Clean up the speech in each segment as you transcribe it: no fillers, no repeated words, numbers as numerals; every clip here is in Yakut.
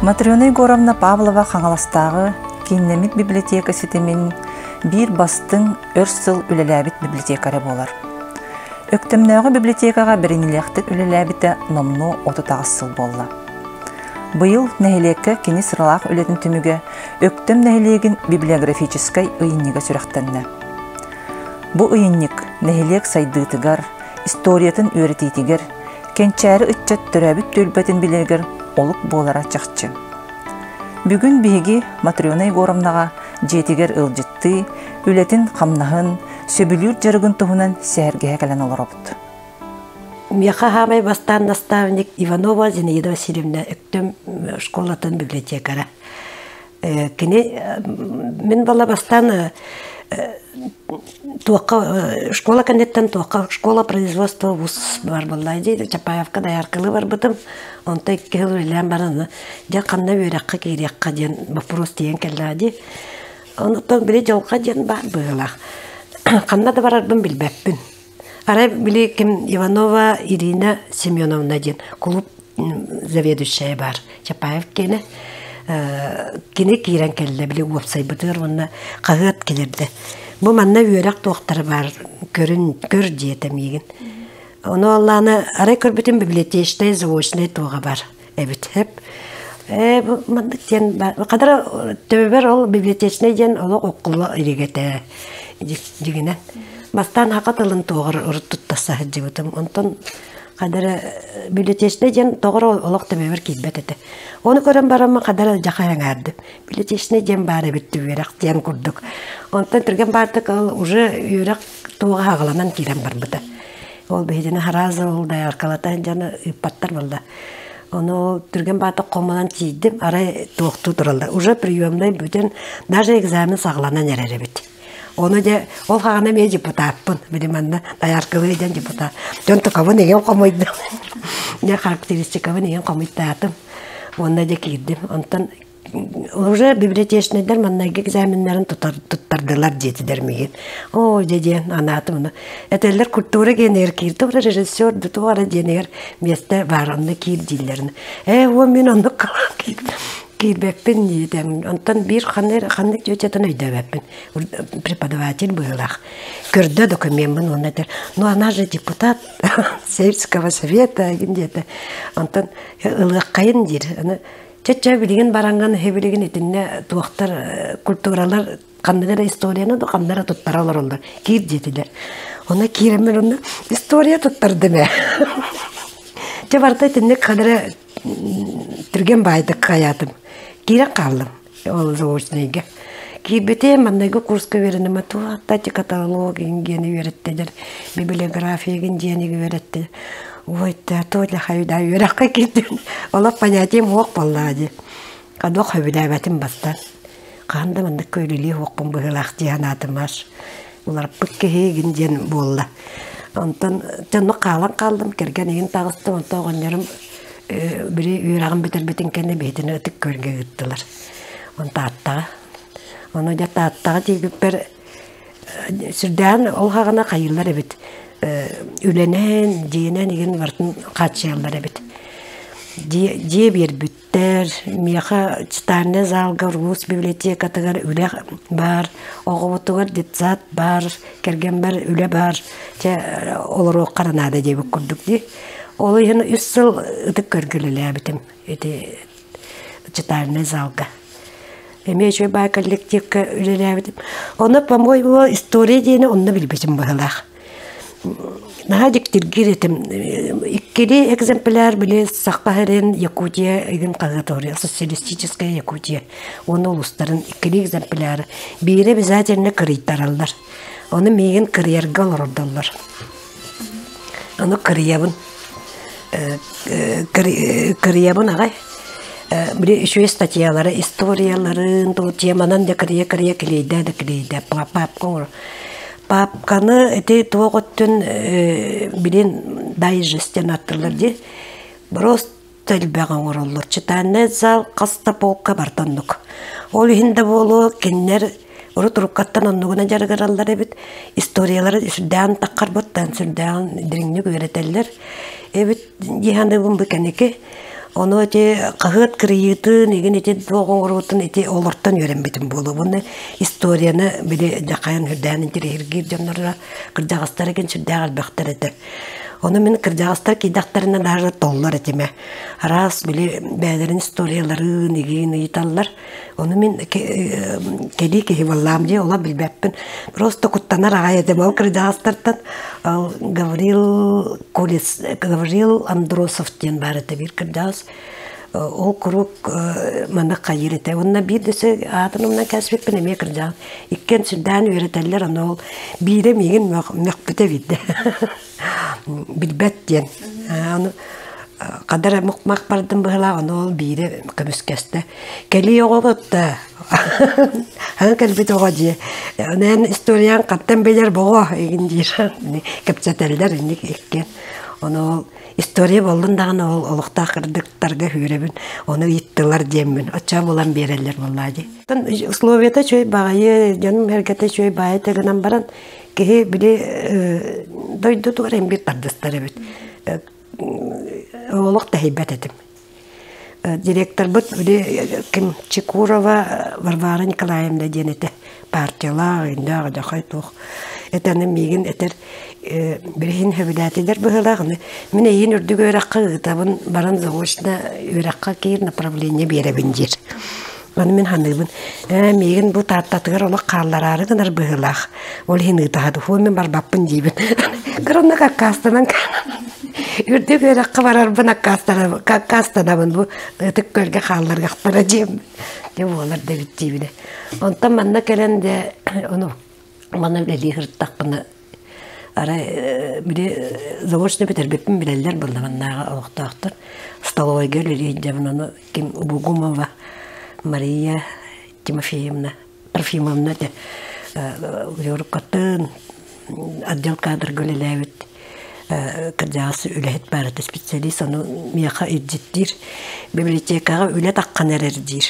Матрена Егоровна Павлова Хаҥаластааҕы кииннэммит библиотека ситимин биир бастыҥ өр сыл үлэлээбит библиотекаря буолар. Өктөмнөөҕү библиотекаҕа бэриниилээхтик үлэлээбитэ номнуо 38 сыл буолла. Быйыл нэһилиэккэ кини сыралаах үлэтин түмүгэ Өктөм нэһилиэгин библиографическай ыйынньыга сүрэхтэннэ. Бу ыйынньык нэһилиэк сайдыытыгар, историятын үөрэтиитигэр, кэнчээри ыччат төрөөбүт түөлбэтин билэригэр олук буолара чахчы. Бүгүн биһиги Матрена Егоровнаҕа дьиэтигэр ыалдьыттыы, үлэтин-хамнаһын, сөбүлүүр дьарыгын туһунан сэһэргэһэ кэлэн олоробут. Миэхэ хаамай бастаан наставник Иванова Зинаида Васильевна Өктөм школатын библиотекара. Кини мин была бастаан туохха школа кэнниттэн туохха школа производства вуз бар буолла дии Чапаевка дояркалыы барбытым онто икки сыл үлэлээн баран дьэ ханна үөрэххэ киириэххэ диэн вопрос тиийэн кэллэҕэ дии онтон били дьылҕа диэн баар быһыылаах ханна да барарбын билбэппин Арай били ким Иванова Ирина Семеновна диэн кулууп заведующайа баар Чапаев киэнэ кини киирэн кэллэ били уопсайбытыгар уонна хаһыат кэлэрдэ. Бу манна үөрэх туохтара баар көрүн көр диэтэ миигин. Ону аллааны арай көрбүтүм библиотечнай заочнай туоҕа бар эбит хэп. Ээ бу маннык диэн хадара төбөбөр ол библиотечнай диэн олох оккулла илигэтэ дьигинэн. Бастаан хака тылын туоҕар урут тутта саһыдьыбытым. Онтон хадара библиотечнай диэн тоҕор олох төбөбөр киирбэт этэ. Ону көрөн бараммын хадара дьаха эҥээрдим. Библиотечнай диэн баар эбит үөрэх диэн курдук. Онтон түргэн баартык ол уже үөрэх туоҕа хаҕаланан киирэн барбыта. Ол биһигини харааза ол дояркалата дьону ыыппаттар буолла. Ону түргэн баатык хомунан тиийдим, арай туохтуу тураллар. Уже приемнай бүтэн, даже экзамен саҕаланан эрэр эбит. Ону дьэ, ол хаҕана эмиэ депутаппын. Били манна дояркалыы диэн депутат. Дьон тукабын игин хомуйдум. Дьэ характеристикабын игин хомуйтаатым. Уонна дьэ киирдим. Онтон уже библиотечнайдар маннайгы экзаменнарын туттардылар диэтилэр миигин. Оо, дьэ диэн анаатым ону. Этэллэр культура диэнигэр киирдим, режиссер дутуара диэнигэр миэстэ баар онно киир дииллэрин. Ээ, уон мин оннук киирбэппин диэтим. Онтон биир ханнык ханнык тетятын өйдөөбөппүн. Преподаватель быһыылаах. Көрдө докумеммын уонна этэр, ну она же депутат сельского совета диэтэ. Онтон ылыаххайын диир. Чэ-чэ билигин бараҥҥын билигин итиннэ туохтар культуралар ханнык эрэ историяны да ханна эрэ туттара олороллор киир диэтилэр. Онно киирэммин онно история туттардым ээ. Чэ барыта итинник ханна эрэ түргэн баайдык хайаатым. Киирэн хааллым ол заочнайга. Киирбитим манныгы курска үөрэним туохта каталог диэни үөрэттилэр, библиография диэни үөрэттилэр. Ой, то для хайда үөрэххэ киирдим. Олох понятием суох буоллаҕа дии. Хадох сөбүлээбэтим бастан. Хаһан да маннык көрүлүү суохпун быһыылаах дии санаатым аш. Уларыппыт киһи диэн буолла. Онтон дьонно хаалан хааллым, кэргэн игин таҕыстым, онтон оҕонньорум били үөрэҕин бүтэрбитин кэннэ биһитини ытык көргө ыыттылар. Он Тааттаҕа. Ону дьэ Тааттаҕа тиийбиппэр сүрдээҕин ол хаҕына хайыыллар эбит үлэнэн, дьиэнэн игин барытын хааччыйаллар эбит. Дьиэ биэрбиттэр, миэхэ читальный залга Рус библиотекатыгар үлэ баар, оҕобутугар детсад баар, кэргэммэр үлэ баар, чэ олоруохха эрэ наада диэбит курдук дии. Ол иһин үс сыл ытык көргө үлэлээбитим ити читальный залга. Эмиэ үчүгэй баай коллективка үлэлээбитим. Ону, по-моему, история диэни онно билбитим быһыылаах. Наһаа дьиктиргиир этим. Иккили экземпляр били Саха сирин Якутия игин хаһыат социалистическая Якутия уонна улуустарын иккили экземпляры биири обязательно кырыйтараллар. Ону миигин кырыйарга олордоллор. Ону кырыйабын. Кырыйабын аҕай. Били үчүгэй статьялары, историяларын, теманан да кырыйа-кырыйа килиэйдээ да килиэйдээ папка оҥоро. Папканы ити туох өттүн билин дайджест диэн ааттыыллар дии. Просто элбэх оҥороллор. Читальный зал хас да полка барыта оннук. Ол иһин да буолуо кинилэр урут уруккаттан оннугунан дьарыгыраллар эбит. Историялары сүрдээҕин таххарбыттан сүрдээҕин дириҥник үөрэтэллэр эбит дии саныыбын бу кэнники. Ону ити хаһыат кырыйыытын, игин ити туох оҥоруутун ити олортон үөрэммитим буолуо. Уонна историяны били дьахайан үрдээн интириэһиргиир дьонноро кырдьаҕастар игин сүрдээх элбэхтэр этэ. Ону мин кырдьаҕастар киирдэхтэринэ даже толлор этим. Араас били бэйэлэрин историяларын игин ыйыталлар. Ону мин кэлии киһи буоллаам дии, ола билбэппин. Просто куттанар аҕай этим. Ол кырдьаҕастартан Гаврил Колец, Гаврил Андросов диэн баар этэ биир кырдьаҕас. Ол куруук маннык хайыыр этэ. Уонна биир да аатын умнан кээспиппин эмиэ кырдьаҕас. Иккиэн сүрдээн үөрэтэллэр, ону ол биирэ миигин мөхпүтэ биирдэ. Билбэт диэн. Ону хадар мук-мах бардым быһылаах, ону ол биирэ көмүскэстэ. Кэлии оҕобут да аны кэлбит оҕо дии. Онон историян хаттан билэр боҕо игин диир. Кэпсэтэллэр инник иккиэн. Ону ол история буоллун даҕаны ол олохтоох кырдыктарга хүүрэбин. Ону ыйыттылар диэммин. Оччо булан биэрэллэр буоллаа дии. Условията үчүгэй баҕайы, дьонум эргэтэ үчүгэй баайы гынан баран киһи били дойдутугар эмбир тардыстар эбит. Олох тэһийбэт этим. Директорбыт били ким Чекурова Варвара Николаевна диэн этэ партиялаах, өйдөөх, дьахай туох этаны миигин этэр билиһин сөбүлээтилэр быһыылаах мин эйиин үрдүк үөрэххэ ыытабын баран заочно үөрэххэ киир направление биэрэбин диир Аны мин саныыбын, ээ, миигин бу Тааттатыгар олох хааллараары гынар быһыылаах. Ол иһин ыытаһа дуо, мин барбаппын диибин. Кыраннык аккаастанан үрдүк үөрэххэ барарбын аккаастанабын бу ытык көлгө хаалларыахтара диэм дьэ буолар да эбит диибинэ. Онтон манна кэлэн дэ ону манна үлэлии сырыттахпына арай били заочно бүтэрбиппин билэллэр буолла маннааҕы олохтоохтор столовойга үлэлии сылдьабын ону ким Бугумова Мария Тимофеевна Трофимовна этэ Юркатын отдел кадрга үлэлээбит кырдьаҕас үлэһит баар этэ специалист ону миэхэ илдьиттиир библиотекаҕа үлэ таххан эрэр диир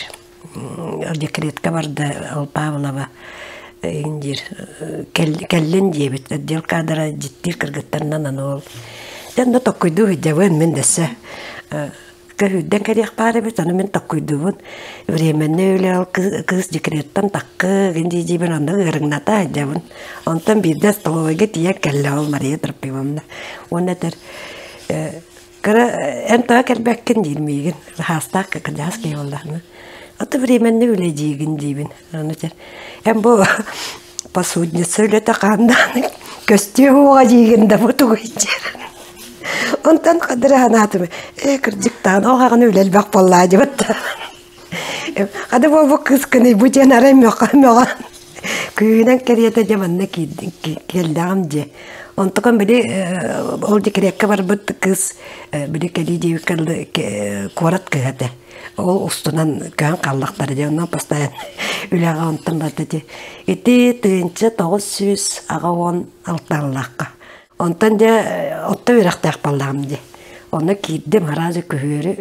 декретка барда ол Павлова игин диир кэллин диэбит отдел кадра дьиттиир кыргыттарынан аны ол дьэ онно токкуйдуу сылдьабын мин дэсэ көһүүрдэн кэлиэх баар эбит ону мин токкуйдуубун временный үлэ ол кыыс декреттан таккы гин дии-диибин онно ыарыҥната сылдьабын онтон биирдэ столовойга тиийэн кэллэ ол Мария Трофимовна уонна этэр Кыра эн тоҕо кэлбэккин диир миигин хаастаах кырдьаҕас киһи буоллаҕына ото временный үлэ диигин диибин ону этэр эн бу посудница үлэтэ хааннаан көстүө уоҕа диигин да бу тугуй диир онтон хадыра санаатым ээ кырдьыктаан ол хаҕаны үлэ элбэх буоллаа дьыбыт хады буолбут кыыскыный бу диэн арай мөҕө мөҕө Күүһүнэн кэриэтэ дьэ манна кэллэҕим дьэ. Онтукам били ол декреккэ барбыт кыыс били кэлии диэбиккэ куорат кыыһа этэ. Ол устунан көһөн хааллахтара дьэ онно постоянно үлэҕэ онтон барда ити. Ити 1986 аллаахха. Онтон дьэ отто үөрэхтээх буоллаҕым дии. Онно киирдим араас күһүөрү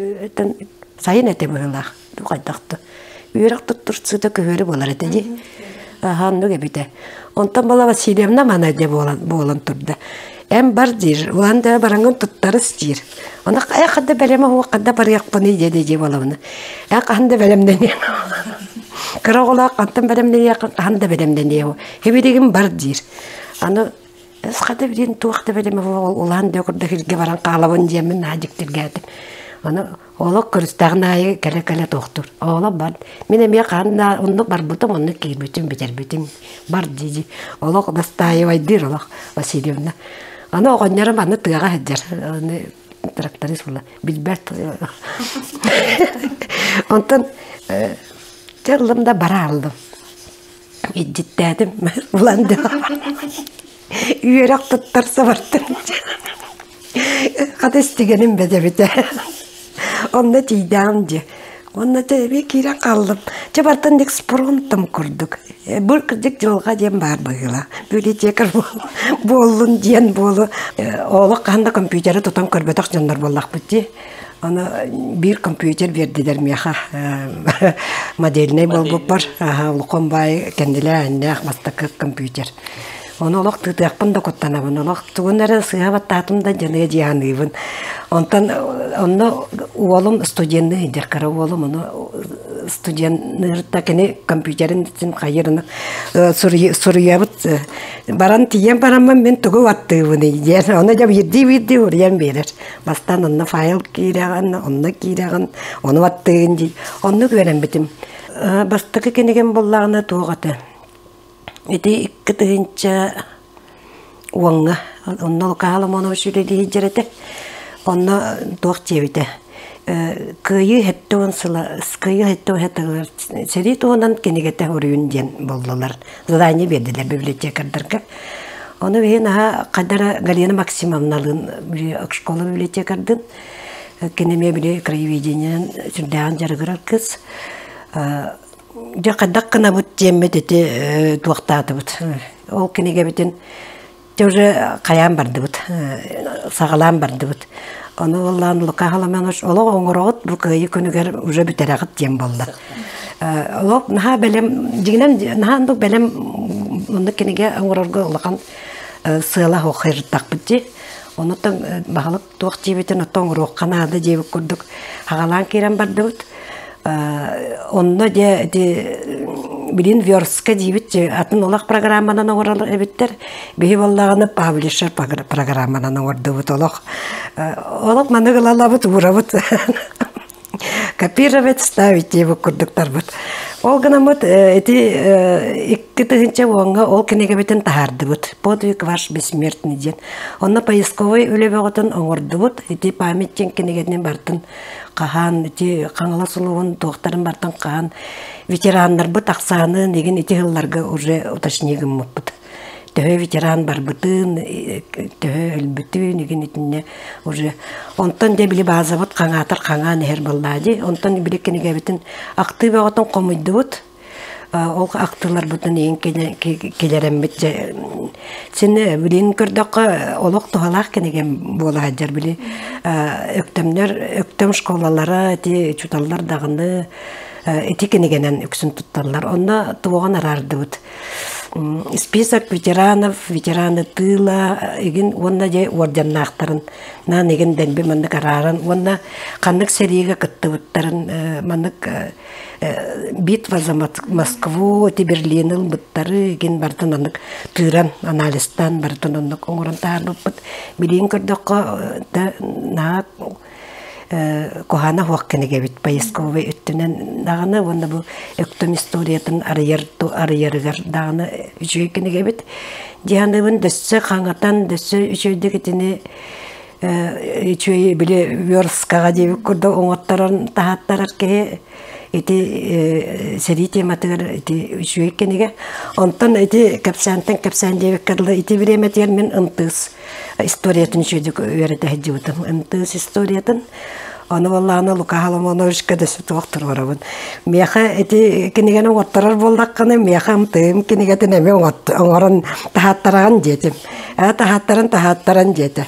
сайын этэ быһыылаах. Хайдах да үөрэх туттурсуута көһөрү буолар этэ дии. Аха оннук эбитэ. Онтон буола Васильевна мана дьэ буолан, буолан турда. Эн бар диир, улаан да бараҥын туттарыс диир. Оны э хадда бэлэмэ хуох хадда барыахпыный диэ дии буолабына. Э хаһан да бэлэмнэниэ. Кыра оҕолоох хантан бэлэмнэниэ хаһан да бэлэмнэниэ. Хибиригин бар диир. Аны эс хата билин туох да бэлэмэ улаан да курдук илгэ баран хаалабын диэммин наһаа дьиктиргээтим. Аны Олох көрүстэҕин аайы кэлэ-кэлэ тохтуур. Оҕолор бар. Мин эмиэ хаһан да оннук барбытым, оннук киирбитим, бүтэрбитим. Бар дии-дии. Олох настаивайдыыр олох Васильевна. Аны оҕонньорум аны тыаҕа сылдьар. Аны тракторист буолла. Билбэт. Онтон дьэ ыллым да бара аллым. Илдьиттээтим. Булан да үөрэх туттарса бардым. Хата истигэним бэдэбитэ. Онно тиийдэҕим дии. Онно тэбии киирэн хааллым. Чэ бартан экспромтом курдук. Бу кырдьык дьылҕа диэн баар быһыылаах. Библиотекарь буоллун диэн буолу. Олох хаһан да компьютеры тутан көрбөтөх дьоннор буоллахпыт дии. Аны биир компьютер биэрдилэр миэхэ модельнай буолбуппар. Улахан баай кэннилээх иннээх бастакы компьютер. Ону олох тыытыахпын да куттанабын. Олох тугун эрэ сыыһа баттаатым да дьаныа дии саныыбын. Онтон онно уолум студенныы сылдьар кыра уолум ону студенныырта кини компьютерин хайырын суруйабыт баран тиийэн бараммын мин тугу баттыыбыный диэн ону дьэ биирдии-биирдии уруйан биэрэр. Бастаан онно файл киирэҕин, онно киирэҕин, ону баттыыгын дии. Оннук үөрэммитим. Бастакы кинигэм буоллаҕына туох этэ? Ити 2010-ҥа онно Лука Соломонович үлэлии сылдьар этэ. Онно туох диэбитэ Кыайыы 70 сыла Кыайыы 70 сэрии туһунан кинигэтэ суруйун диэн буоллулар. Задание биэрдилэр библиотекардарга. Ону биһи наһаа хайдара Галина Максимовналыын школа библиотекардын кини эмиэ били краеведениенан сүрдээҕин дьарыгырар кыыс. Дьэ хайдах гынабыт диэммит ити туохтаатыбыт. Ол кинигэбитин дьэ уже хайаан бардыбыт, саҕалаан бардыбыт. Ону уоллаан Лука Соломонович олох оҥороҕут бу кыайыы күнүгэр уже бүтэрэҕит диэн буолла. Олох наһаа бэлэм, дьиҥинэн наһаа оннук бэлэм оннук кинигэ оҥорорго улахан сыала суох сырыттахпыт дии. Онуттан баһылык туох диэбитин оттон оҥоруохха наада диэбит курдук хаҕалаан киирэн бардыбыт. Онно дьэ ити билин верстка диибит атын олох программанан оҥорор эбиттэр. Биһи буоллаҕына паблишер программанан оҥордубут олох. Олох маннык ылалабыт уурабыт. Копировать, ставить диэбит курдуктарбыт. Ол гынаммыт ити 2010-ҥа ол кинигэбитин таһаардыбыт. «Подвиг ваш бессмертный» диэн. Онно поисковай үлэ бөҕөтүн оҥордубут. Ити память диэн кинигэтин бартын хаһан ити Хаҥалас улууһун туохтарын бартын хаһан ветераннарбыт ахсаанын игин ити сылларга уже уточни гыммыппыт. Төһө ветеран барбытын, төһө өлбүтүн игин итиннэ уже онтон дьэ били баазабыт хаҥаатар хаҥаан иһэр буоллаа дии. Онтон били кинигэбитин ахтыы бөҕөтүн хомуйдубут. Ол ахтыыларбытын иһин килэрэммит дьэ син билин көрдөххө олох туһалаах кинигэм буола сылдьар били өктөмнөр өктөм школалара ити учууталлар даҕаны ити кинигэнэн үксүн тутталлар. Онно туоҕун араардыбыт. Список ветеранов, ветераны тыла игин уонна дьэ орденнаахтарын наан игин дэлби маннык арааран уонна ханнык сэриигэ кыттыбыттарын маннык битва за Москву ити Берлини ылбыттары игин барытын оннук тыыран анализтаан барытын оннук оҥорон таһаарбыппыт. Билигин көрдөххө да наһаа куһаана суох кинигэбит поисковый өттүнэн даҕаны уонна бу өктөм историятын арыйар арыйарыгар даҕаны үчүгэй кинигэбит. Дьиһаныбын дөссө хаҥатан дөссө үчүгэйдик итини үчүгэй били версткаҕа диэбит курдук оҥотторон таһааттарар киһи ити сэрии тематыгар ити үчүгэй кинигэ. Онтон ити кэпсээнтэн кэпсээн диэбиккэ дылы ити бириэмэтигэр мин ымтыыс историятын үчүгэйдик үөрэтэ сылдьыбытым. МТС историятын. Ону буоллаҕына Лука Соломоновичка да туох туруорабын. Миэхэ ити кинигэни оҥотторор буоллаххына, миэхэ МТМ кинигэтин эмиэ оҥорон таһааттараҕын диэтим. Ээ таһааттаран таһааттаран диэтэ.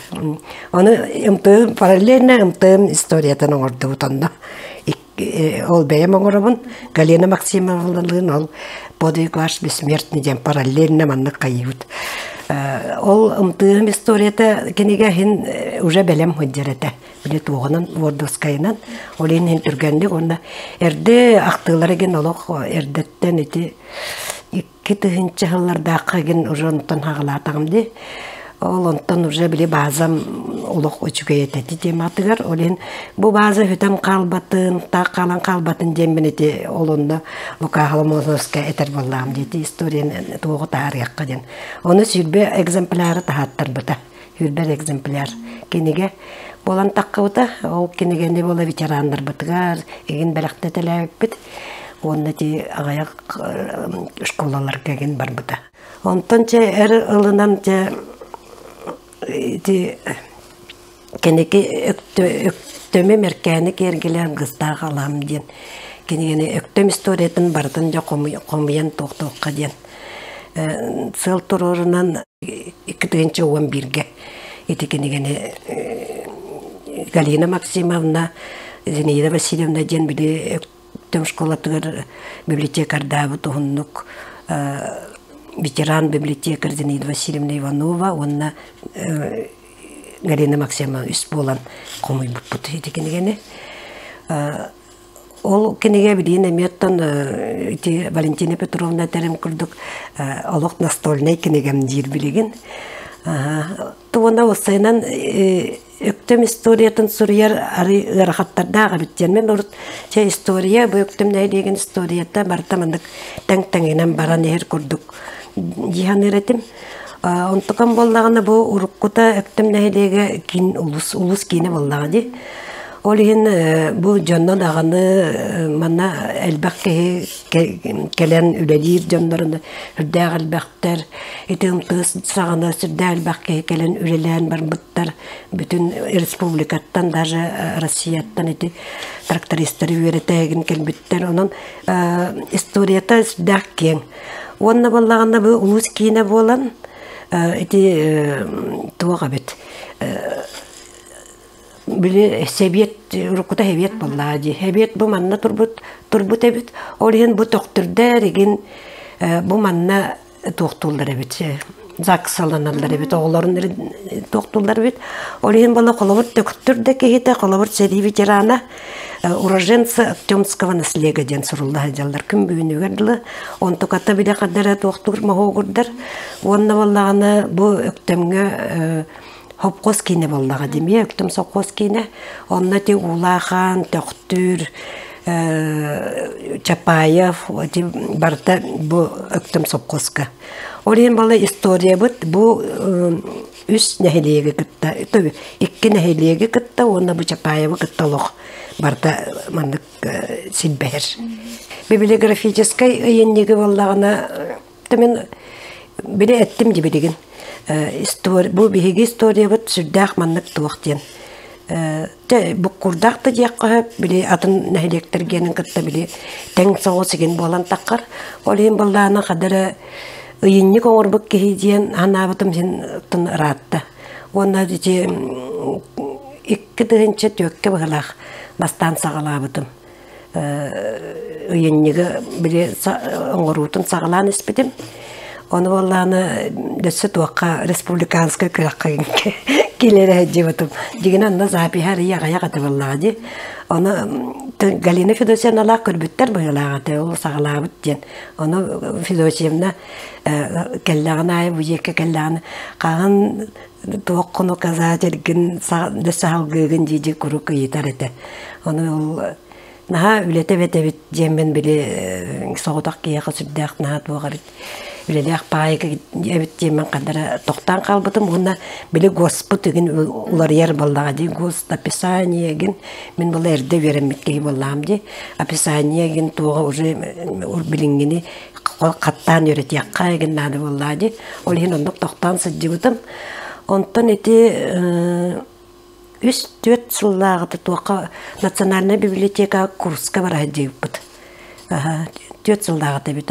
Ону МТМ параллельно МТМ историятын оҥордубут онно. Ол бэйэм оҥоробун. Галина Максимовналыын ол «Подвиг ваш бессмертный» диэн параллельно маннык хайыыбыт. Ол ымтыым историята кинигэ иһин уже бэлэм сылдьар этэ. Били туоҕунан, Вордовскайынан. Ол иһин иһин түргэнник уонна эрдэ ахтыылар игин олох эрдэттэн ити 2000 сыллардаахха игин уже онтон хаҕалаатаҕым дии. Ол онтон уже били баазам олох үчүгэй этэ ити тематыгар. Ол иһин бу бааза бүтэн хаалбатын, таах хаалан хаалбатын диэммин ити ол онно Лука Соломоновская этэр буоллаҕым дии ити историяны туоҕу таһаарыахха диэн. Ону 20 экземпляры таһааттарбыта. 20 экземпляр кинигэ буолан таххыбыта. Ол кинигэни буола ветераннарбытыгар игин бэлэхтэтэлээбиппит. Уонна ити аҕыйах школаларга игин барбыта. Онтон чэ эр ылынан чэ ити кэнники өктөмү мэркээни киэргэлээн гыстаах алаам диэн кинигэни өктөм историятын барытын дьэ хомуйан туохтуохха диэн сыал туруорунан 2011-гэ ити кинигэни Галина Максимовна, Зинаида Васильевна диэн били Өктөм школатыгар библиотекардаабыт уһуннук. ветеран библиотекарь Зинаида Васильевна Иванова уонна Галина Максимовна үс буолан хомуйбуппут ити кинигэни. Ол кинигэ билигин эмиэ оттон ити Валентина Петровна этэрим курдук олох настольнай кинигэм диир билигин. Туона уопсайынан Өктөм историятын суруйар арый ыарахаттардаах эбит диэн. Мен урут чэ история бу Өктөм нэһилиэгин историята барыта маннык тэҥ-тэҥинэн баран иһэр курдук дии саныыр этим. Онтукам буоллаҕына бу уруккута Өктөм нэһилиэгэ киин улус улус киинэ буоллаҕа дии. Ол иһин бу дьонно даҕаны манна элбэх киһи кэлэн үлэлиир дьоннорун үрдээх элбэхтэр. Ити ымтыыс саҕана сүрдээх элбэх киһи кэлэн үлэлээн барбыттар. Бүтүн республикаттан даже Россияттан ити трактористары үөрэтээһин кэлбиттэр. Онон историята сүрдээх киэҥ. Уонна буоллаҕына бу улуус киинэ буолан ити туох эбит били сэбиэт уруккута сэбиэт буоллаҕа дии. Сэбиэт бу манна турбут турбут эбит. Ол иһин бу төхтүрдэр игин бу манна туохтууллар эбит ЗАГСаланаллар эбит оҕолорун туохтууллар эбит. Ол иһин буола холобур төхтүр да киһитэ холобур сэрии ветерана уроженца Артемского наслега диэн сурулла сылдьаллар күн бүгүнүгэр дылы. Онтуката билэ хардара туохтуур моһуогурдар. Уонна буоллаҕына бу Өктөмҥө Хопхуос киинэ буоллаҕа димиэ, Өктөм сопхуос киинэ. Онно ити Уулаахаан, Төхтүр, Чапаев ити барыта бу Өктөм сопхуоска. Ол иһин буолла историябыт бу үс нэһилиэги кытта, икки нэһилиэги кытта уонна бу Чапаевы кытта олох барыта маннык силбэһэр. Библиографическай ыйынньыгы буоллаҕына мин били эттим дии билигин бу биһиги историябыт сүрдээх маннык туох диэн буккурдаах да диэххэ сөп били атын нэһилиэктэргиэнин кытта били тэҥ соҕус игин буолан таххар ол иһин буоллаҕына хада эрэ ыйынньык оҥорбут киһи диэн санаабытым син ыраатта уонна ити 2004-кэ быһылаах бастаан саҕалаабытым ыйынньыгы били оҥоруутун саҕалаан испитим. Ону буоллаҕына өссө туохха республиканскай күрэххэ киирэрэ сылдьыбытым. Дьигинэ онно запиһа арыйа аҕыйах этэ буоллаҕа дии. Ону Галина Федосьевналаах көрбүттэр быһыылаах этэ, ол саҕалаабыт диэн. Ону Федосьевна кэллэҕин аайы бу дьиэккэ кэллэҕинэ хаһан туоххун указательгын саһалгыыгын дии-дии куруук ыйытар этэ. Ону ол наһаа үлэтэ эбит эбит диэммин били соҕотох киһиэхэ сүрдээх наһаа туох эбит үлэлээх паайка эбит диэммин ханна тохтоон хаалбытым уонна били госпут игин уларыйар буоллаҕа дии гост описание игин мин була эрдэ үөрэммит киһи буоллаҕым дии описание игин туоҕа уже билиҥҥини хаттаан үөрэтиэххэ игин наада буоллаҕа дии ол иһин оннук тохтоон сылдьыбытым онтон ити үс-түөрт сыллааҕыта туохха национальнай библиотека курска бара сылдьыбыппыт түөрт сыллааҕыта эбит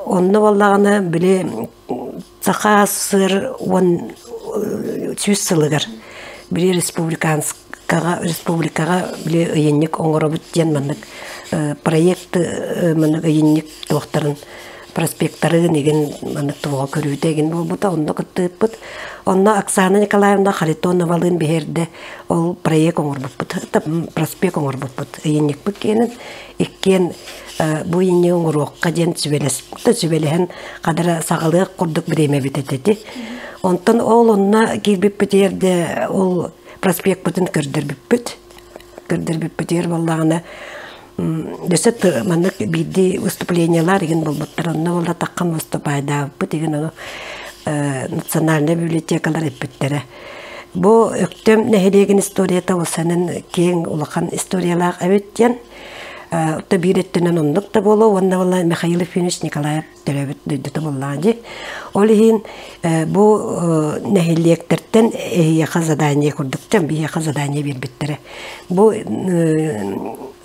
онно буоллаҕына били Саха СССР 100 сылыгар били республиканскаҕа республикаҕа били ыйынньык оҥоробут диэн маннык проект маннык ыйынньык туохтарын проспектарын игин маннык туоҕа көрүүтэ игин буолбута онно кыттыыппыт онно Оксана Николаевна Харитоновалыын биһиэрдэ ол проект оҥорбуппут проспект оҥорбуппут ыйынньыкпыт киэнин иккиэн бу инньэ оҥоруохха диэн сүбэлэһэн хадара саҕалыах курдук бириэмэбит этэ Онтон ол онно киирбиппитигэр де ол проспекпытын көрдөрбүппүт. Көрдөрбүппүтүгэр буоллаҕына өссө маннык биирдии выступлениелар игин буолбуттар. Онно буолла таххан выступайдаабыппыт игин ону национальнай библиотекалар эппиттэрэ. Бу Өктөм нэһилиэгин историята улсанын киэҥ улахан историялаах эбит диэн Оттон биир өттүнэн оннук да буолуо уонна буолла Михаил Ефимович Николаев төрөөбүт дойдута буоллаҕа дии. Ол иһин бу нэһилиэктэртэн эһиэхэ задание курдук биһиэхэ задание биэрбиттэрэ. Бу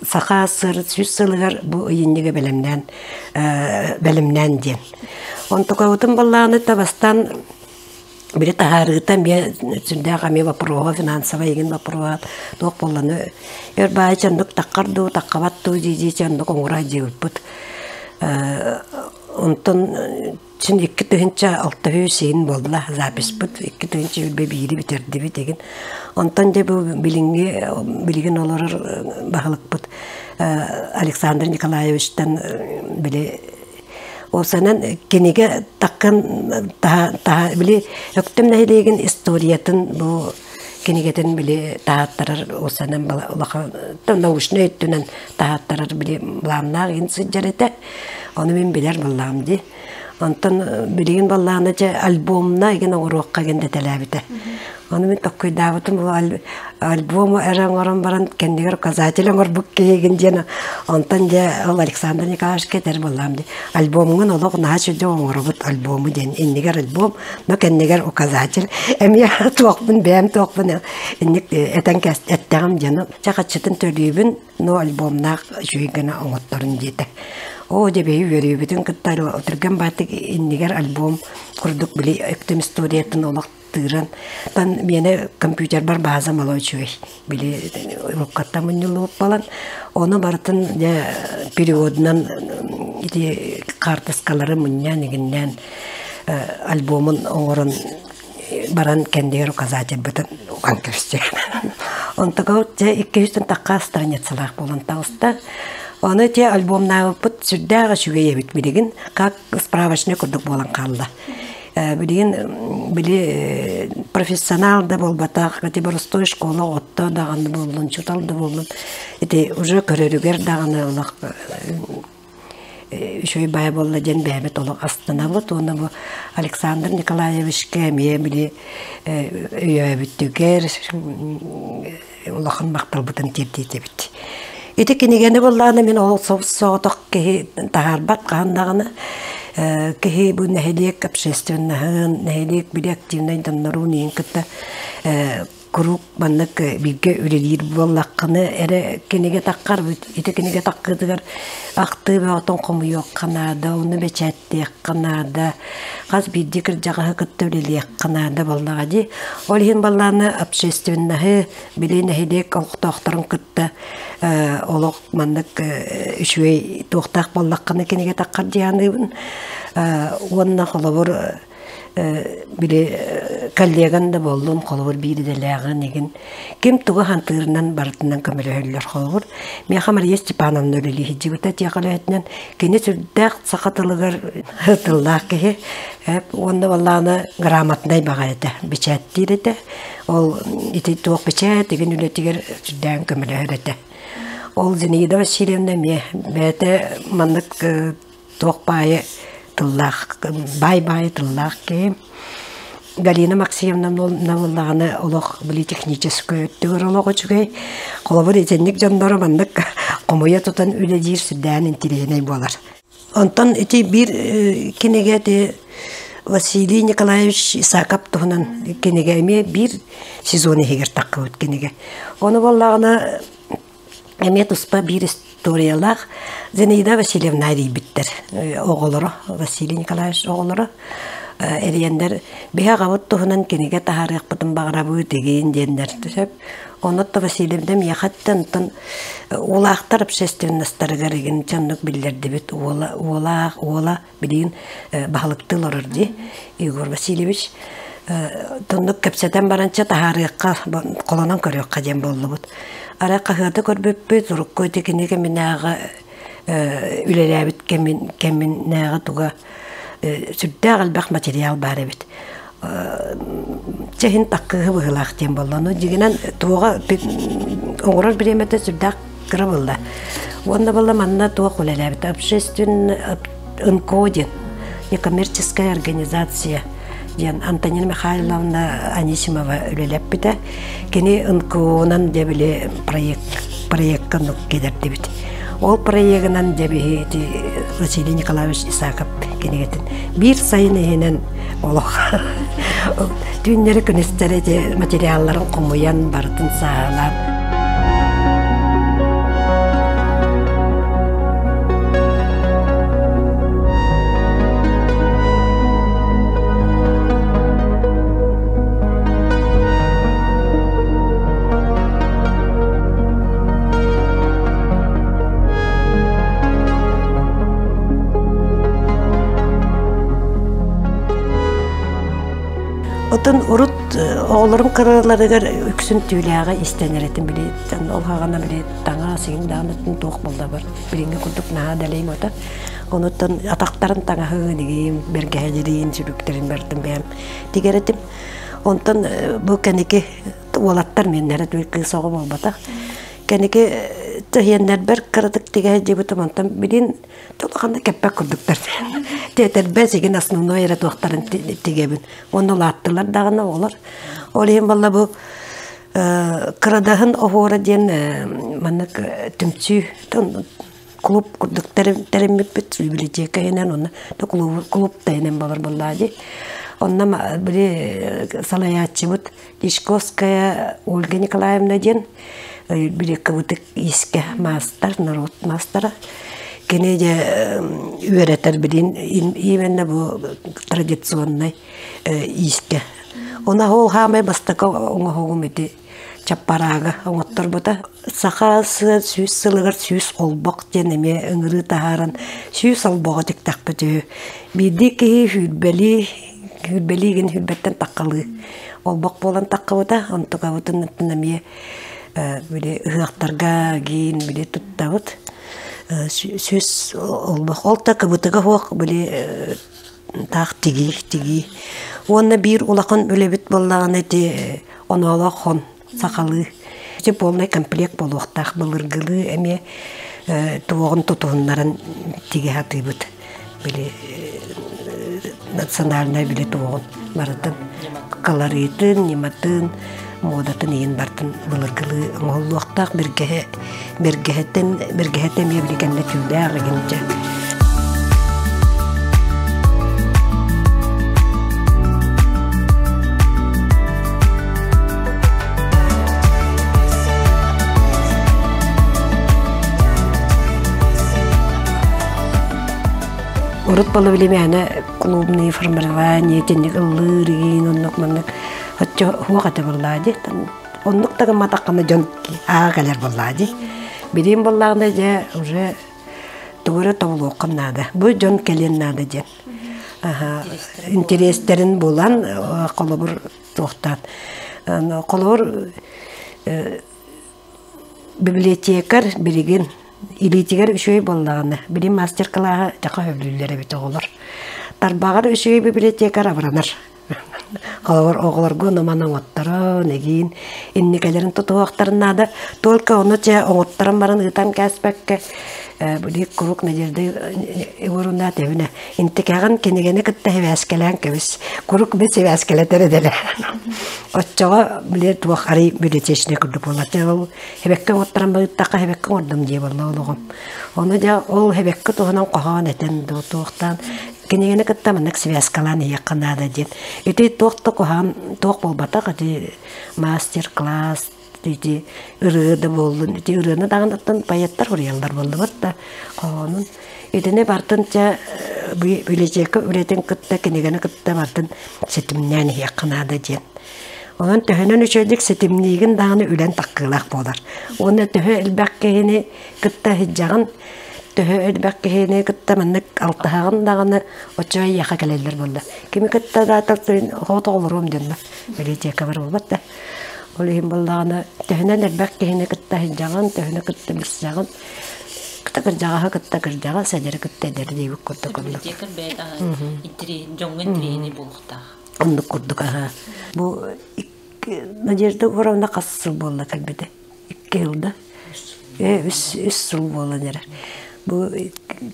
Саха СССР 100 сылыгар бу ыйынньыгы бэлэмнээн бэлэмнээн диэн. Онтукабытын буоллаҕына бастаан били таһаарыыта эмиэ сүрдээх эмиэ боппуруоһа финансовай игин боппуруоһа туох буолланы өр баайы чаннык таххар дуу таххабат дуу дии дии чаннык оҥоро дьиэбиппит. Онтон син 2006 сиин буолла записпыт 2021 бүтэрдибит игин. Онтон дьэ бу билиҥҥи билигин олорор баһылыкпыт Александр Николаевичтан били Уопсайынан кинигэ таккан таһа, таһа били Өктөм нэһилиэгин историятын бу кинигэтин били таһааттарар уопсайынан улахан научнай өттүнэн таһааттарар били былааннаах иһин сылдьар этэ. Ону мин билэр буоллаҕым дии. Онтон билигин баллаана дьэ альбомна игин оҥоруохха игин дэтэлээбитэ. Ону мин токкуйдаабытым бу альбому эрэ оҥорон баран кэннигэр указатель оҥорбут киһигин диэн онтон дьэ ол Александр Николаевичка этэр буоллаам дии альбомҥун олох наһаа сүдү оҥоробут альбому диэн иннигэр альбом но кэннигэр указатель эмиэ туохпун бэйэм туохпун инник этэн эттэҕим диэн чахаччытын төлүүбүн но альбомнаах үчүгэй гына оҥотторун диэтэ. Оо дьэ биһи үөрүүбүтүн кытта түргэн баатык иннигэр альбом курдук били өктөм историятын олох тыыран тан миэнэ компьютербар база мало үчүгэй били руккаттан мунньуллубут балан ону барытын дьэ периодунан ити хаартыскалары мунньаан игиннээн альбомун оҥорон баран кэннигэр указательбытын уган кэбистэ. Онтуга дьэ 200 тахха страницалаах буолан таҕыста. Ону те альбомнаабыппыт сүрдээх үчүгэй эбит билигин как справочный курдук буолан хаалла. Билигин били профессионал да буолбатах, ити боростуой школа отто даҕаны буоллун, чутал да буоллун, ити уже көрөрүгэр даҕаны олох үчүгэй баай буолла диэн бэйэбит олох астынабыт уонна бу Александр Николаевичка эмиэ били өйөөбүтүгэр улахан махталбытын тиэрдиэтэбит. Ити кинигэни буоллаҕына мин ол соҕотох киһи таһаарбат хаһан даҕаны киһи бу нэһилиэк общественноһын, нэһилиэк били активнай донноруун иһин кытта куруук маннык бииргэ үлэлиир буоллаххына эрэ кинигэ таххар ити кинигэ таххытыгар ахтыы бөҕөтүн хомуйуохха наада, ону бэчээттиэххэ наада, хас биирдии кырдьаҕаһы кытта үлэлиэххэ наада буоллаҕа дии. Ол иһин баллааны общественноһы, били нэһилиэк олохтоохторун кытта олох маннык үчүгэй туохтаах буоллаххына кинигэ таххар дии саныыбын. Уонна холобур били коллеган да буоллун, холобур биир идэлээҕин игин ким тугу хантыырынан барытынан көмөлөһөллөр холобур. Миэхэ Мария Степановна үлэлии сылдьыбыта тиэхэлээтинэн кини сүрдээх саха тылыгар тыллаах киһи уонна баллааны грамотнай баҕа этэ, бэчээттиир этэ. Ол ити туох бэчээт игин үлэтигэр сүрдээн көмөлөһөр этэ. Ол Зинаида Васильевна эмиэ бэйэтэ маннык туох баайы тыллаах, баай-баайы тыллаах киһи. Галина Максимовна буоллаҕына олох били техническэй өттүгэр олох үчүгэй. Холобур итинник дьоннору маннык хомуйа тутан үлэлиир сүрдээн интириэһинэй буолар. Онтон ити биир кинигэ ити Василий Николаевич Исаков туһунан кинигэ эмиэ биир сезон иһигэр таххыбыт кинигэ. Ону буоллаҕына эмиэ туспа биир историялаах Зинаида Васильевна эрийбиттэр оҕолоро Василий Николаевич оҕолоро эрийэннэр биһи аҕабыт туһунан кинигэ таһаарыахпытын баҕарабыт игин диэннэр сөп онно Васильевна миэхэттэн онтон уулаахтар общественностарыгар игин дьоннук биллэрдибит уола уолаах уола билигин баһылыктыы олорор дии Егор Васильевич тоннук кэпсэтэн баранча таһаарыахха холонон көрүөххэ диэн буоллубут арай хаһыаты көрбүппүт урукку ити кини кэминээҕи үлэлээбит кэмин кэминээҕи туга сүрдээх элбэх материал баар эбит чэһин таккыһы быһыылаах диэн буолла ону дьиҥинэн туоҕа оҥорор бириэмэтэ сүрдээх кыра буолла уонна буолла манна туох үлэлээбит общественный НКО диэн некоммерческая организация диэн Антонина Михайловна Анисимова үлэлэппитэ кини НКО-нан дьэ били проект проекка кэлэрдибит ол проегынан дьэ биһи ити Василий Николаевич Исаков кинигэтин биир сайын иһинэн олох түүннэри күнүстэри ити материалларын хомуйан барытын сааһылаан Отон урут оҕолорум кыраларыгар үксүн түүлээҕи истэнэр этим били ол хаҕана били таҥаа сигин даҕаны туох буолла бар билиҥҥи курдук наһаа дэлэйим ото онуттан атахтарын таҥаһын игиим бэргэһэлэриин сүлүктэрин бартым бэйэм тигэр этим онтон бу кэники уолаттар миэннэрэ кыыс оҕо буолбатах кэники тэһиэннэрбэр кыратык тигэ сылдьыбытым онтон билин улаханна кэппэт курдуктар тиэтэрбэ сигин основной эрэ туохтарын тигэбин уонна улааттылар даҕаны оҕолор ол иһин буолла бу кырадаһын оһуора диэн маннык түмсүү клуб курдук тэриммиппит библиотека иһинэн уонна клуб таһынан болор буоллаа дии онно били салайааччыбыт Дьячковская Ольга Николаевна диэн били кыбытык иискэ маастар, норуот маастара. Кини дьэ үөрэтэр билин именно бу традиционнай иискэ. Она ол хаамай бастакы оҥоһугум ити чаппараага оҥотторбута. Саха 100 сылыгар 100 олбох диэн эмиэ ыҥырыы таһааран 100 олбоҕу тиктэхпит үһү. Биирдии киһи сүүрбэлии, сүүрбэлии гин сүүрбэттэн таххалыы олбох буолан таххыбыта. Онтукабытын эмиэ били ыһыахтарга гиин били туттабыт. 100 олбох. Ол да кыбытыга суох били таах тигии, тигии. Уонна биир улахан үлэбит буоллаҕына ити оноолоох хон сахалыы. Ити полный комплект буолуохтаах былыргылыы эмиэ туоҕун тутуһуннаран тигэ сатыыбыт. Били национальнай били туоҕун барытын колоритын, ньыматын, муодатын иһин бартын былыргылыы оҥоһуллуохтаах бэргэһэ бэргэһэтин бэргэһэтэ эмиэ били кэннэ түүлээх игинчэ. Урут буола билимээнэ клубные формирование итинник ыллыыр игин оннук маннык оччо хуох этэ буоллаа дии оннук да гымматаххына дьон ааҕа кэлэр буоллаа дии билиим буоллаҕына дьэ уже тугу эрэ тобулуоххун наада бу дьон кэлиэн наада диэн интэриэстэрин булан холобур туохтаан холобур библиотекарь билигин илиитигэр үчүгэй буоллаҕына билим мастер-кылааһы дьаха сөбүлүүллэр эбит оҕолор тарбаҕар үчүгэй библиотекарь абыранар холобур оҕолорго ону-маны оҥотторон игиин инникэлэрин тутуһуохтарын наада только ону чэ оҥотторон баран ыытан кээспэккэ били куруук Надежда Егоровна тэбинэ интикэҕин кинигэни кытта сибээскэлээн кэбис куруук би сибээскэлэтэр эдэлэ оччоҕо били туох арый библиотечный курдук буолар ол хэбэккэ оҥотторон быыттахха хэбэккэ оҥордум дии буолла олоҕум ону дьэ ол хэбэккэ туһунан хоһоон этэн дуу туохтаан кинигэни кытта маннык связкалаан иһиэххэ наада диэн ити туох да куһаҕан туох буолбатах ити мастер-класс ити ырыа да буоллун ити ырыаны даҕаны оттон поэттар суруйаллар буоллубут да хоһоонун итини бартын чэ библиотека үлэтин кытта кинигэни кытта бартын ситимнээн иһиэххэ наада диэн онон төһөнөн үчүгэйдик ситимниигин даҕаны үлэн таккыылаах буолар уонна төһө элбэх киһини кытта сылдьаҕын төһө элбэх киһини кытта маннык алтыһаҕын даҕаны оччо эйиэхэ кэлэллэр буолла кими кытта да хоото олоруом диэн библиотекабар буолбат да ол иһин буоллаҕына төһөнөн элбэх киһини кытта сылдьаҕын төһөнү кытта билсэҕин кытта кырдьаҕаһы кытта кырдьаҕас эдэри кытта эдэр диэбит курдук оннук Библиотекарь бэйэтэ дьоҥҥо интэриэһинэй буолуохтаах оннук курдук аһа бу Надежда Егоровна хас сыл буолла кэлбитэ 2 сыл да 3 сыл буолан эрэр бу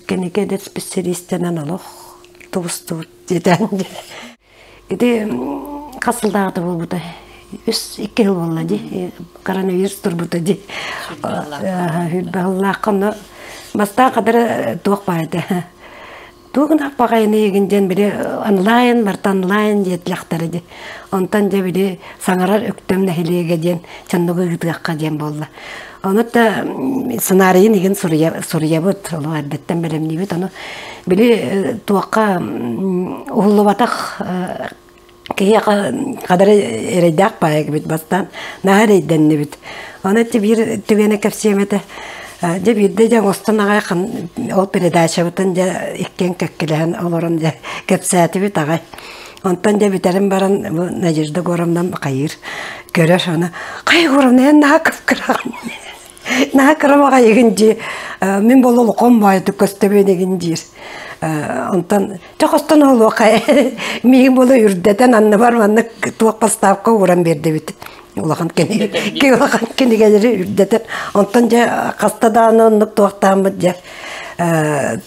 кэнники эдэр специалистэнэн олох тубустубут диэтэн ити хас сылдааҕыта буолбута 3-2 сыл буолла дии коронавирус турбута дии 20 сыллаахха онно бастаан хадара туох баар этэ туох гынах баҕайыны игин диэн били онлайн барыта онлайн диэтилэхтэрэ дии онтон дьэ били саҥарар Өктөм нэһилиэгэ диэн чанныгы ыытыахха диэн буолла ону да сценарийын игин суруйабыт олох эрдэттэн бэлэмниибит ону били туохха уһуллубатах киһиэхэ хадары эрэйдээх баайа бастаан наһаа эрэйдэннибит ону ити биир түгэни кэпсиэм этэ дьэ биирдэ дьэ оҥостон аҕай ол передачабытын дьэ иккиэн кэккилэһэн олорон дьэ кэпсээтибит аҕай. Онтон дьэ бүтэрин баран бу Надежда Горовнам хайыыр көрөр аны «Хай Горовна эн наһаа кып-кыраҕын наһаа кырамаҕайыгын дии мин буолла улахан баайдык көстөбүн игин диир онтон чэ хостон олуоха миигин буола үрдэтэн анныбар маннык туох поставка ууран биэрдибит улахан кинигэ улахан кинигэлэри үрдэтэн онтон дьэ хаста даҕаны оннук туохтааммыт дьэ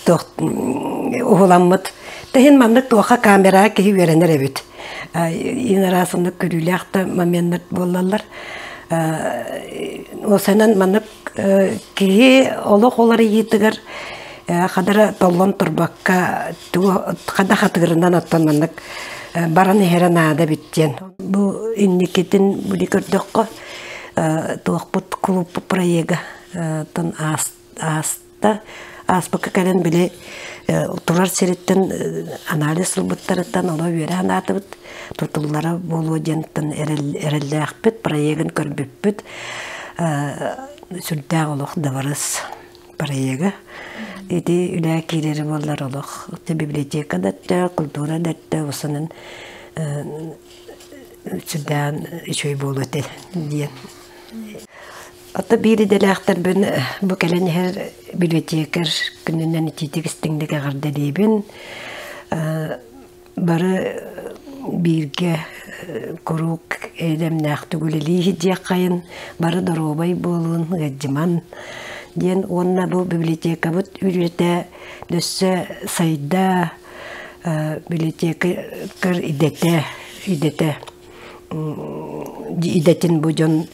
туох уһуламмыт Тэһин маннык туохха камераҕа киһи үөрэнэр эбит. Ин араас оннук көрүүлээх да моменнар буоллаллар. Осанан маннык киһи олох уларыйыытыгар хадара толлон турбакка хада хатыгырынан оттон маннык баран иһэрэ наада эбит диэн. Бу инникитин били көрдөххө туохпут клуб проега тон ааста Ааспыкка кэлэн били турар сириттэн анализ ылбыттарыттан ону үөрэ санаатыбыт. Тутуллара буолуо диэнтэн эрэллээхпит, проегын көрбүппүт. Сүрдээх олох дабарыс проега. Ити үлэ киирэри буоллар олох библиотека да өттө, культура да өттө усунун сүрдээн үчүгэй буолуо этэ диэн. Ото биир идэлээхтэрбин бу кэлэн иһэр библиотекарь күнүнэн итиитик истиҥник эҕэрдэлиибин. Бары бииргэ куруук эйэлэмнээхтик үлэлии сылдьыаххайын, бары доруобай буолун, ыалдьыман диэн уонна бу библиотекабыт үлэтэ өссө сайда, библиотекарь идэтэ идэтэ идэтин бу дьон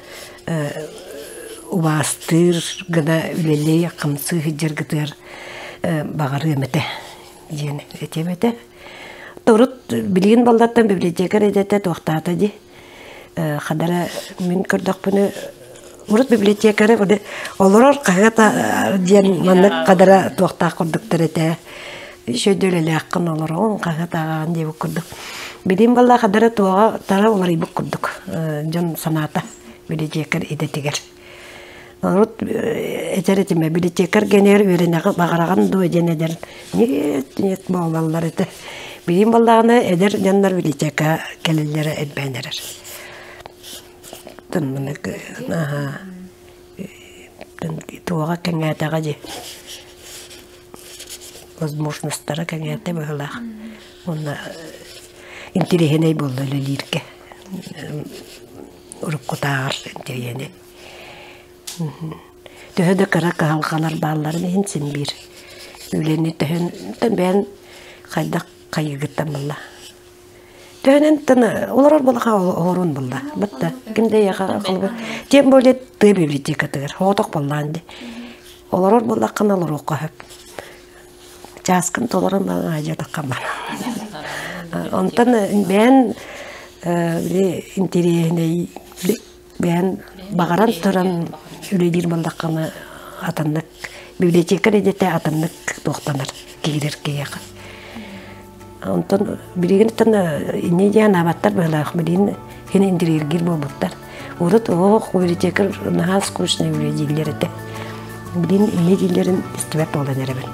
убаастыыр гына үлэлии хамсыы сылдьаргытыгар баҕарыам этэ диэн этиэм этэ. Урут билигин баллаттан библиотекарь идэтэ туохтаата дии. Хадара мин көрдөхпүнэ урут библиотекары олорор хаһыат диэн маннык хадара туохтаах курдуктар этэ. Үчүгэй үлэлээххин олороҕун, хаһыат ааҕаҕын диэбит курдук. Билим буолла хадара туоҕа тара уларыйбыт курдук дьон санаата библиотекарь идэтигэр. Урут этэр этим библиотекарь гэнээр үөрэнэҕи баҕараҕын дуо диэн эдэр нет нет буолаллар этэ. Билим буоллаҕына эдэр дьоннор библиотека кэлэллэрэ элбээн эрэр. Аха туоҕа кэҥээтэҕэ дии возможностара кэҥээтэ быһыылаах уонна интириэһинэй буолла үлэлииргэ уруккутааҕар интириэһинэй төһө да кыра кыһалҕалар баалларын иһин син биир үлэни төһөн бэйэн хайдах хайыыгыттан буолла Төһөнөн олорор буолаха олорун булла. Бытта ким да яха тем более тыа библиотекатыгар хоотох боллаан ди. Олорор буоллаххына олоруохха сөп. Чааскын толорон баран аадьатахха бар. Онтон бэйэн били интэриэһинэй бэйэн баҕаран туран үлэлиир буоллаххына атыннык библиотекарь идэтэ атыннык туохтанар киирэр киһиэхэ. Онтон билигин инньэ диэн аабаттар быһыылаах билигин син интириэргиир буолбуттар. Урут оһох библиотекарь наһаа скучный үлэ дииллэр этэ. Билигин инньэ дииллэрин истибэт буолан эрэбин.